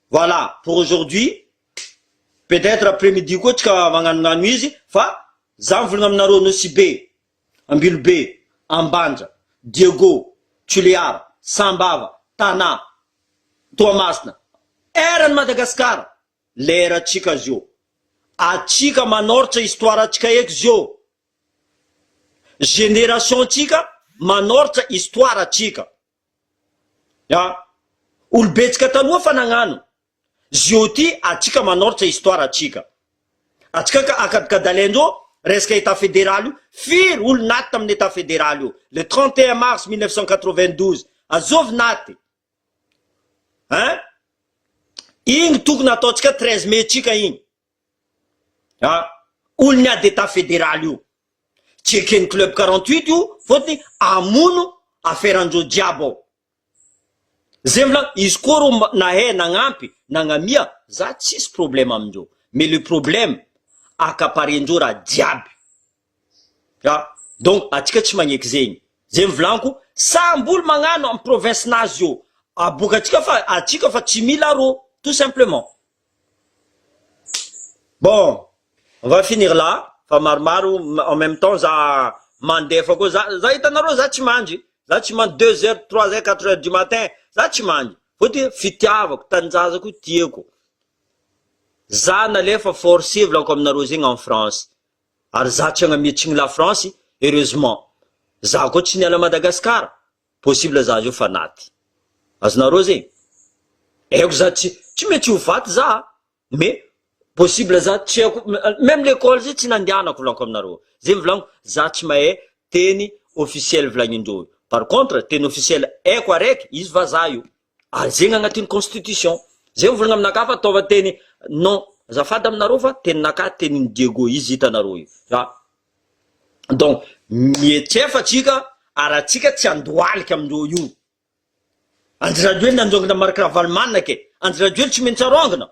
voilà pour aujourd'hui peut être après midi koa tsika magnanognano izy fa za mivolagna aminareo Nosy Be, Ambilobe, Ambanja, Diego, Tulear, Sambava, Tana, Toamasina, eran'i Madagascar lera tsika zio. Atsika manoratra histoire tsika eky zio. Génération tsika manoratra histoire tsika. A! Olobetsika taloha fa nagnano. Zio ty atsika manoratra histoire atsika. Atsika ka akadikadalaindreo resaka etat federal io, firy olo naty tamin'ny etat federal io? Le 31 mars 1992, azovy naty? Hein? Igny tokony ataontsika 13 mai tsika igny. A! Olo niady etat federal io. Tsy eken'ny club 48 io fôtony hamono affaire andreo jiaby ao. Zay volagno izy koa rô nahay nagnampy nagnamia za tsisy problème amindreo mais le problème accaparendreo raha jiaby a donc atsika tsy magneky zegny zay mivolaniko samby olo magnano amy province nazy io aboakatsika fa atsika fa tsy mila rô tout simplement. Bon on va finir là fa maromaro en même temps za mandefa koa za za hitanareo za tsy mandry za tsy mandry deux heures trois heures quatre heures du matin za tsy mandry fôtony fitiavako tanindrazako io tiako za nalefa forcé volako aminareo zegny en France ary za tsy agnamia la France heureusement za koa tsy niala Madagascar possible za zio fa naty azonareo zegny haiko za tsy tsy maintsy ho faty za mais possible za tsy haiko même l'école zay tsy nandehanako volaniko aminareo zay mivolaniko za tsy mahay teny officiel volagnindreo par contre teny officiel haiko araiky izy vazaha io ary zegny agnatin'ny constitution zay mivolagna aminakahy fa ataova teny non azafady aminareo fa teninakahy tenin'i Diego izy hitanareo io a donc mietsefa atsika ary atsika tsy andohalika amindreo io Andry Rajoelina androngona Marc Ravalomanana ke Andry Rajoelina tsy maintsy arongona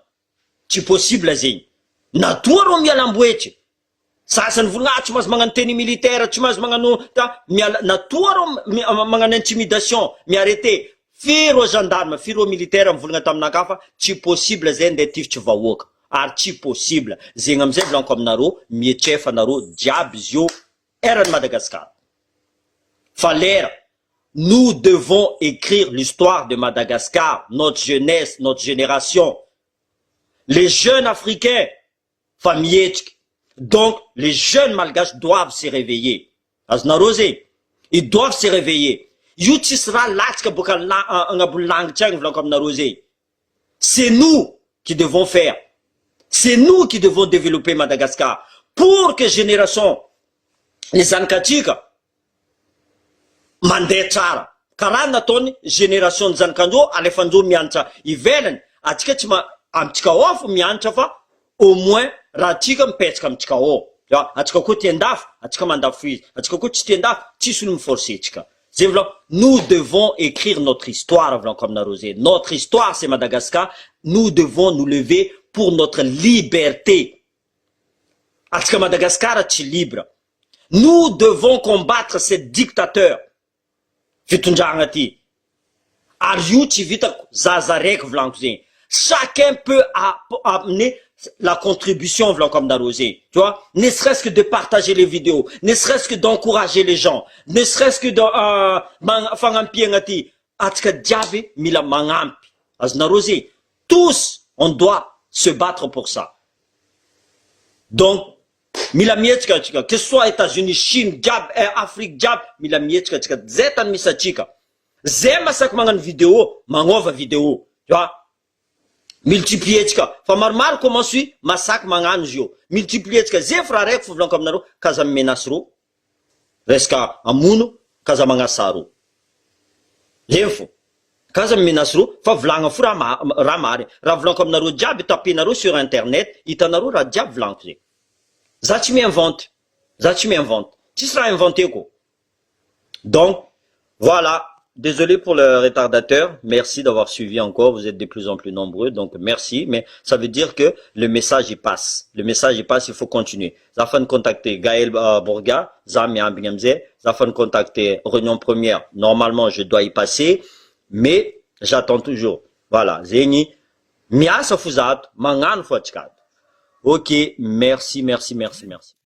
tsy possible zegny natoa reo miala amboetry sasany volagna ah tsy mahazo magnano tenue militaire tsy mahazo magnano ta miala natoa reo magnano intimidation mi-arrêter firy reo gendarme firy reo militaire mivolagna taminakahy fa tsy possible zay ndeha tifitry vahoaka ary tsy possible zegny amizay volaniko aminareo mietsefa nareo jiaby izy io eran'i Madagascar fa lera nous devons écrire l'histoire de Madagascar notre jeunesse notre génération les jeunes africains fa mihetriky donc les jeunes malgaches doivent se réveiller azonareo zegny ils doivent se réveiller io tsisy raha latsaka boaka agnabony langitra agny volaniko aminareo zegny c'est nous qui devons faire c'est nous qui devons développer Madagascar pour que génération ny zanakatsika mandeha tsara karaha nataony génération ny zanakandreo alefandreo mianatra ivelany atsika tsy ma amitsika ao fo mianatra fa au moins raha atsika mipetraka amitsika ao atsika koa tiandafy atsika mandafo izy atsika koa tsy tiandafy tsisy olo miforce tsika zay volaniko nous devons écrire notre histoire volaniko aminareo zay notre histoire c'est Madagascar nous devons nous lever pour notre liberté atsika Madagascar tsy libre nous devons combattre ce dictateur fitondragna ty ary io tsy vitako zaza raiky volaniko zegny chacun peut amener la contribution volaniko aminareo zegny tu vois ne serait-ce que de partager les vidéos ne serait-ce que d'encourager les gens ne serait-ce que de fagnampiagna ty atsika jiaby mila magnampy azonareo zegny tous on doit se battre pour ça donc mila mihetsika atsika que ce soit États-Unis Chine jiaby Afrique jiaby mila mihetsika atsika zay tany misy atsika zay masaky magnano vidéo magnova vidéo tu vois multiplier tsika fa maromaro commence masaky magnano izy io multiplier tsika zay fa raha raiky fo volaniko aminareo kaza menace ro resaka amono kaza magnasa ro zegny fo kaza menace ro fa volagna fo raha raha mary raha volaniko aminareo jiaby tapenareo sur internet hitanareo raha jiaby volaniko zegny za tsy mi-invente za tsy mi-invente tsisy raha inventeko donc voilà. Désolé pour le retardateur. Merci d'avoir suivi encore. Vous êtes de plus en plus nombreux, donc merci. Mais ça veut dire que le message, il passe. Le message, il passe, il faut continuer. Za fa contacter Gaël Bourga, za miambigny amizay. Za fa contacter Réunion Première. Normalement, je dois y passer, mais j'attends toujours. Voilà, zegny miasa fo zato, magnano fo atsika ato. Ok, merci, merci, merci, merci.